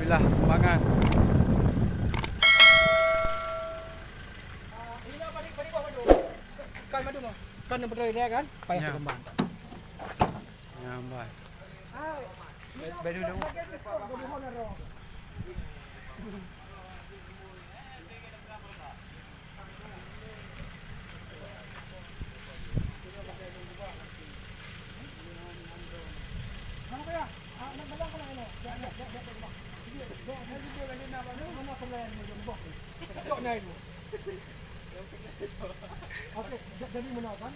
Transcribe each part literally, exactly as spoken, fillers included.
Lah sumbangan. Kan madu mah. Kan yang betul dia kan? Payah Ya. Terkembang. Ya, baik. Baik, baik dulu. Okey, ja-, jadi meunoe kan?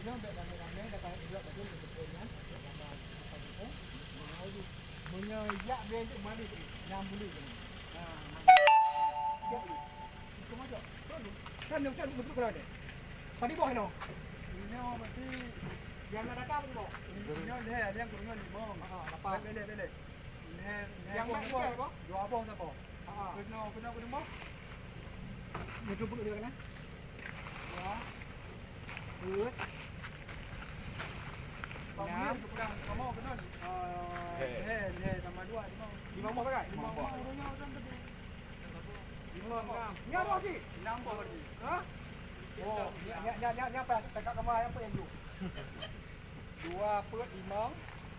Bila bèk ramé-ramé, datang ilok bagi untuk nyan, bèk ramé, meunyoe jak bèk untuk mari, nyang bulu. Nah, mari. Siap ni. Itu aja. Kan, kan, betul kalau ada. Tadi bawah no. Ini berarti yang nak datang tadi bawah. Ini lhèe, ada yang kurang lima. Ah, lapan. Belek, belek. Lhèe, lhèe. Yang bawah, nak bawah. Dua bawah tak bawah. Ah. Kena, kena, kena bawah. Betul, betul, kena. Dua. Dua. Enam. Kamu kena. Ah, lhèe, lhèe tambah dua, lima. Lima bawah kan? Lima bawah. Lima bawah. Lima, enam. Ni ada lagi? Enam bawah lagi. Ha? Oh, ni, ni, ni, ni, ni apa? Dekat kamar apa yang tu? Dua peuet limong,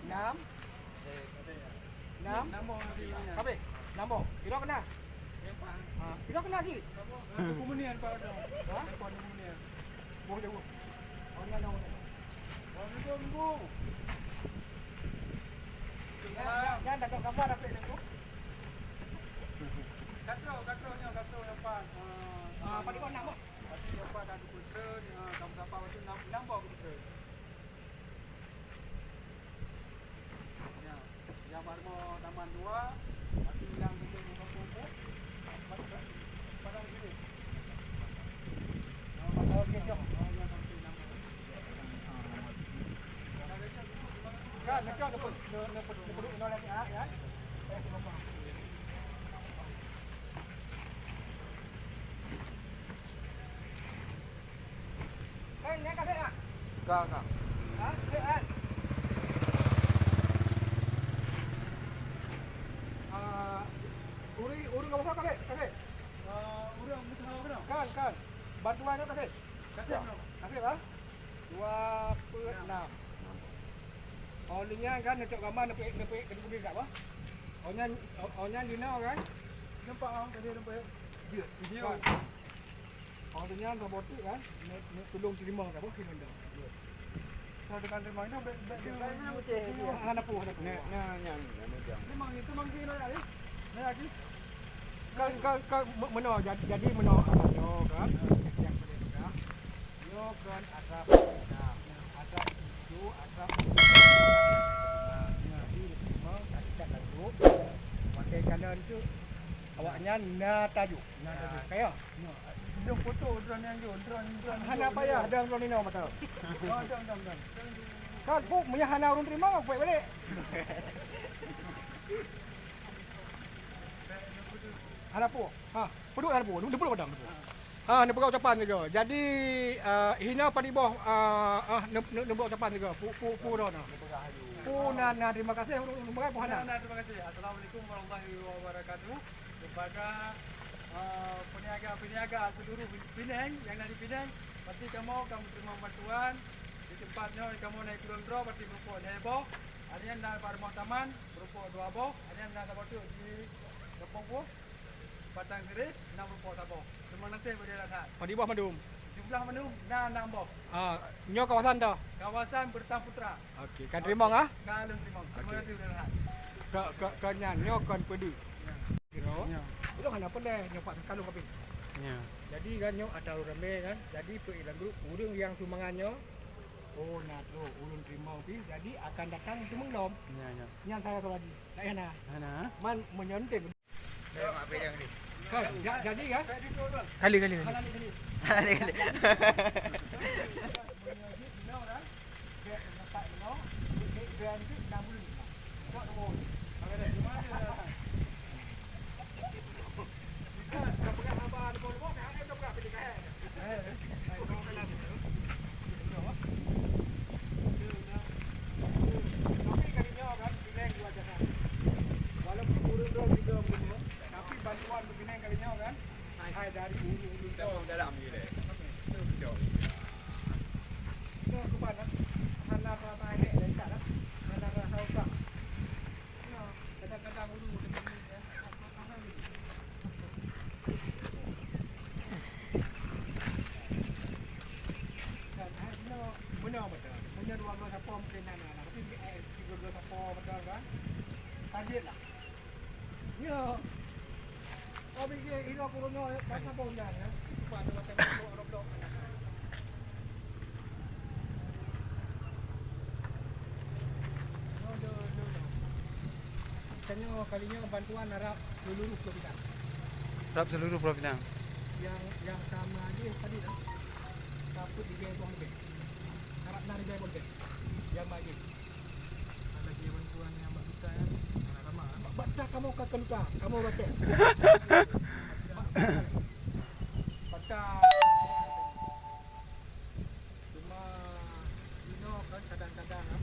enam. Enam. Enam bawah lagi. Habis? Enam bawah. Tidak kena? Ha, tidak kena sih. Aku kemudian, Pak. Ha? Aku kemudian. Boleh, boleh. Oh, ni ada, ada. Assalamualaikum, Bu. Jangan, jangan, jangan, tak gambar apa itu. Katro, katro nyoe, katro lapan. Ah, ah, pada kau enam, Bos? Pasti lapan dah dua puluh sen, ah, kamu dapat waktu enam, enam bawah dua puluh sen. Ya, yang baru mau tambah dua, pasti yang dulu mau kumpul, pada, pada sini. Okey, jom. Oh, yang sampai enam bawah. Kan, macam ada pun, ada, ada pun, ada pun, ada pun, ya. Eh, Kan, ni kasih, ah? Ka, ka. Ha? Kasih, kan? Ah, uri, uri kawasan kasih, kasih. Ah, urang meutuha keunoe? Kan, kan. Bantuan tu kasih. Kasih, bro. Kasih, ah? Dua peuet enam. Oh, lheueh nyan kan, neucok gambar, neupeuék, neupeuék, neupeuék kat bawah. Oh, nyan, oh, oh, nyan linoe kan? Nampak, ah, tadi nampak, ya? Ya. Video. Kan. Oh, lheueh nyan, saboh tu kan, neu-, neu-, tulông teurimong kat bawah, linoe. Ya. Kalau tekan terima itu, bek, bek dia. Hana peue, hana peue. Nah, nah, nah, nah, nah, nah. Memang itu, memang dia nak, ya? Nak lagi? Kan, kan, kan, me-, meunoe, jadi, jadi meunoe, apa nyoe, kan? Yang boleh pegang. Nyoe kan asap, nah, asap itu, asap itu. Nah, jadi, memang tak ikat langsung. Pakai kanan tu, awaknyan na tajuk. Na tajuk. Kaya? Nyoe, lôn foto droen nyang jeuet, droen, droen. Hana payah, droen, droen inoe mata. Oh, droen, droen, droen. Kan, bu, meunyo hana ureueng teurimong, aku bèk balek. Hana peue. Ha, peuduek hana peue. Neupeudong padang tu. Ha, neupeugah ucapan sigoe. Jadi, eh, hinoe padub boh, eh, eh, neu-, neu-, neupeugah ucapan sigoe. Pu-, pu-, pu droen. Pu na, na terima kasih, ureueng, ureueng, pu hana. Na, na, terima kasih. Assalamualaikum warahmatullahi wabarakatuh. Kepada, eh, peniaga-peniaga seluruh Penang yang na di Penang, pasti kamoe ka meuteurima bantuan. Di teumpat nyoe kamoe na ikirém droe, pasti meurumpok lhèe boh. Hari nyan na bak rumoh taman, meurumpok dua boh. Hari nyan na saboh teuk di Gampông Boh, Batang Sirih, na meurumpok saboh. Terima kasih bak Dara that. Padub boh mandum? Jumlah mandum na nam boh. Ah, nyoe kawasan dah? Kawasan Beureutam Putra. Okey, ka teurimong, ah? Ka lôn teurimong. Okey. Terima kasih, Ustaz. Ka, ka, ka nyan, nyoe kon peudeuh. Ya. Kira, ya. Ulôn hana pandai nyoe pat kalon kabeh. Ya. Jadi kan nyoe atra ureueng ramè kan. Jadi peuet lam grup, ureueng nyang sumbangan nyoe, oh, na trôk, ulôn teurimong pih. Jadi akan datang teumeung lom. Ya, ya. Nyan saya tu lagi. Tak payah na. Hana. Man meunyoe Kan, ja-, jadi kan? Kali, kali, kali. Kali, kali. Tapi kali nyoe kan, Penang dua jalan. Walaupun ureueng droe tiga Keunan lah, tapi, eh, tiga belas apa betul kan? Lanjut lah. Ya. Oh, biji ilo kurunyo, eh, pasal bau jan, ya. Cuma ada macam blok-blok. Tanyoe kali nyoe bantuan harap seluruh Pulo Pinang. Harap seluruh Pulo Pinang. Yang, yang sama aja tadi dah. Takut di Jaya Bong Bek. Harap dari Jaya Bong Bek. Yang lagi. Ada dia bantuan yang Mbak Duta ya. Mana sama? Mbak Duta kamu ke Keluta, kamu rakyat. Mbak Duta. Maka cuma inoe kan kadang-kadang ah,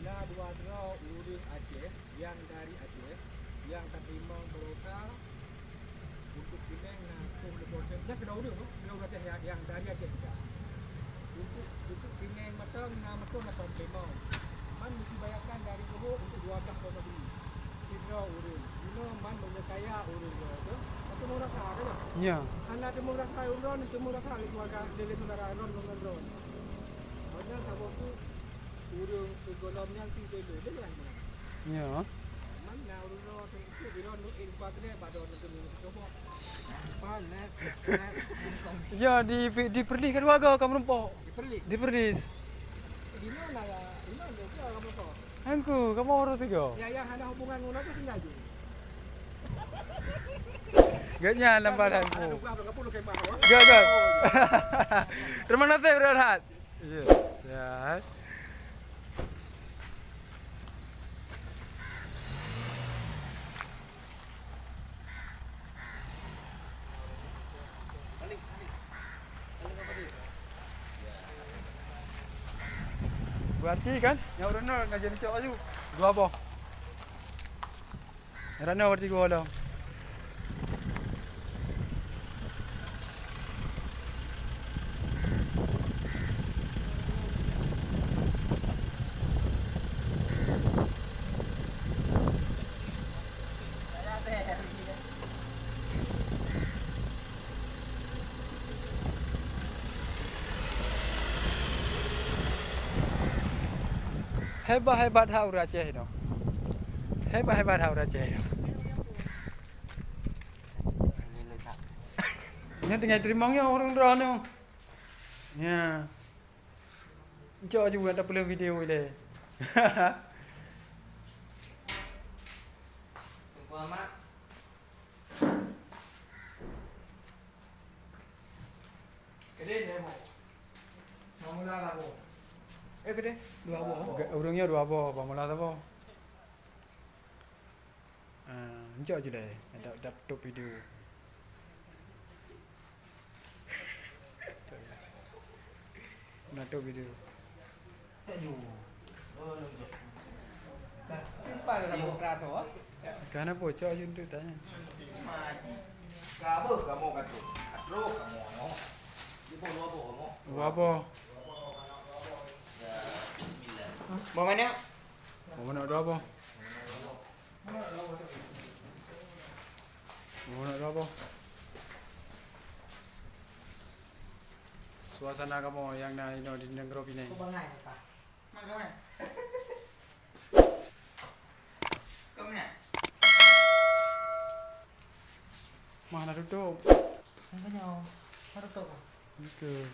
na dua droe ureuëng Aceh nyang dari Aceh nyang ka teurimong baroesa untuk Penang na peuet ploh persen. Nyang sidroe ureuëng tu, sidroe ureuëng Aceh nyang, nyang dari Aceh juga. Untuk, untuk Penang mantong na mantong na peuet ploh. Man meusti bayarkan dari Ubuk untuk dua belas kota beli. Sidroe ureuëng. Inoe man meunyoe kaya ureuëng droe tu, hana teumong rasa, kan? Ya. Hana teumong rasa ureuëng droe, teumong rasa lé keluarga, lé, lé saudara droe ngon droe. Hanya saboh tu ureuëng sigohlom nyan ti lé, lé, lé, lé. Ya. Man na ureuëng droe tu, tu droe nu in kuat deh, bak droe tu, tu, tu, tu. Empat, left, six, left, and come. Ya, di, di Perlis kedua go kamu rempok. Di Perlis? Di Perlis. Di mana ya? Di mana dia kamu rempok? Angku, kamu urus tiga. Ya, yang hana hubungan ngon aku tinggal je. Gak nyan lambat angku. Ada dua belas puluh kemah apa? Gak, gak. Terima kasih, Bro Alhad. Iya. Ya. Berarti kan, nyang ureuëng nyoe ngajen cok laju dua boh. Rano berarti dua boh. Hebat-hebat that ureuëng Aceh nyoe. Hebat-hebat that ureuëng Aceh nyoe. Nyoe tinggai teurimong nyoe ureuëng droe nyoe. Nya. Encok aju nak tapeuleuen video ilée. Teungku Amak. Keudeh lhèe boh. Bak mula saboh. Eh, keudeh dua boh. Ureuëng nyoe dua boh, bak mula saboh. Ah, encok aju lé, dak, dak top video. Nak top video. Aduh. Oh, lom jok. Ka. Simpan dalam kontra tu, ah. Kenapa cok aju tu tanya? Maji. Ka apa kamu kata? Katro kamu, no. Ibu dua boh kamu. Dua boh. Ya, bismillah. Mau mana? Mau mana dua boh? Mau nak dua boh? Suasana kamoe nyang na inoe di nanggroe Pineng. Kau bangai, Pak. Mak kau mana? Kau mana? Mah na tutup. Makanya, harus kau. Betul.